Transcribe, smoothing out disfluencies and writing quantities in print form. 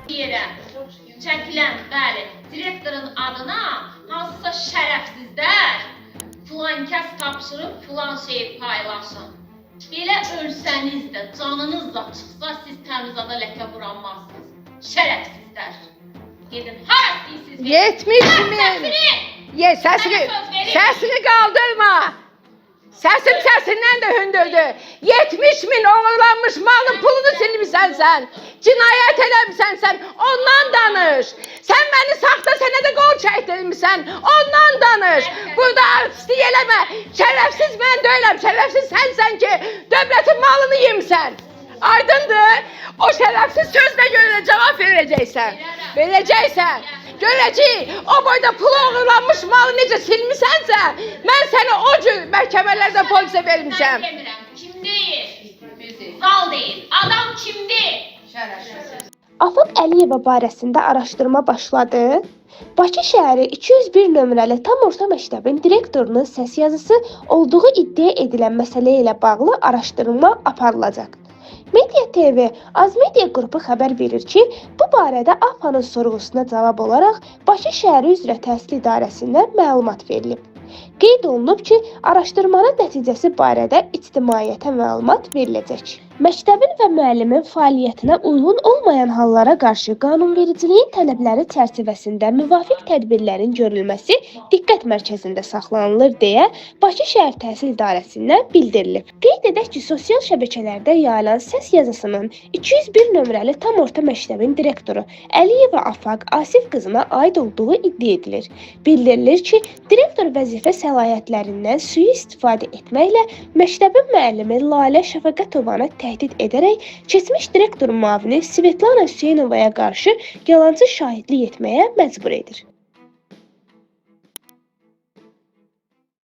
Yerə çəkilən, bəli, direktorun adına hansısa şərəfsizlər filan kəs tapşırıb filan şeyi paylaşın. Belə ölsəniz də, canınız da çıxsa, siz təmiz ada ləkə vuranmazsınız. Şərəfsizlər. Gedin, hara istəyirsiniz? Gedin. 70 min. Səsini! Ye səsini, Mənə söz verin. səsini qaldırma. Səsim səsindən də hündürdür. 70 min oğurlanmış malın pulunu silmisən sən. Cinayət eləmisən sən. Ondan danış. Sən məni saxta sənədə qol çəkdirmisən. Ondan danış. Burada artistlik eləmə. Şərəfsiz mən deyiləm. Şərəfsiz sənsən ki, dövlətin malını yemisən. Aydındır. O şərəfsiz sözlə görə cavab verəcəksən. Verəcəksən. Görəcəyik, o boyda pulu oğurlanmış malı necə silmisənsə, mən səni o cür məhkəmələrdə polisə vermişəm. Mən demirəm. Kim deyir? Zal deyir. Adam kimdir? Afaq Əliyeva barəsində araşdırma başladı. Bakı şəhəri 201 nömrəli tam orta məktəbin direktorunun səs yazısı olduğu iddia edilən məsələ ilə bağlı araşdırma aparılacaq. Media TV Azmedia qrupu xəbər verir ki, bu barədə AFA-nın sorğusuna cavab olaraq Bakı şəhəri üzrə təhsil idarəsindən məlumat verilib. Qeyd olunub ki, araşdırmanın nəticəsi barədə ictimaiyyətə məlumat veriləcək. Məktəbin və müəllimin fəaliyyətinə uyğun olmayan hallara qarşı qanunvericiliyin tələbləri çərçivəsində müvafiq tədbirlərin görülməsi diqqət mərkəzində saxlanılır deyə Bakı şəhər təhsil idarəsindən bildirilib. Qeyd edək ki, sosial şəbəkələrdə yayılan səs yazısının 201 nömrəli tam orta məktəbin direktoru Əliyeva Afaq Asif qızına aid olduğu iddia edilir. Bildirilir ki, direktor vəzifə səlahiyyətlərindən sui-istifadə etməklə məktəbin müəllimi Lalə Şəfəqətovanı təhdid edərək keçmiş direktor müavini Svetlana Hüseynovaya qarşı yalançı şahidlik etməyə məcbur edir.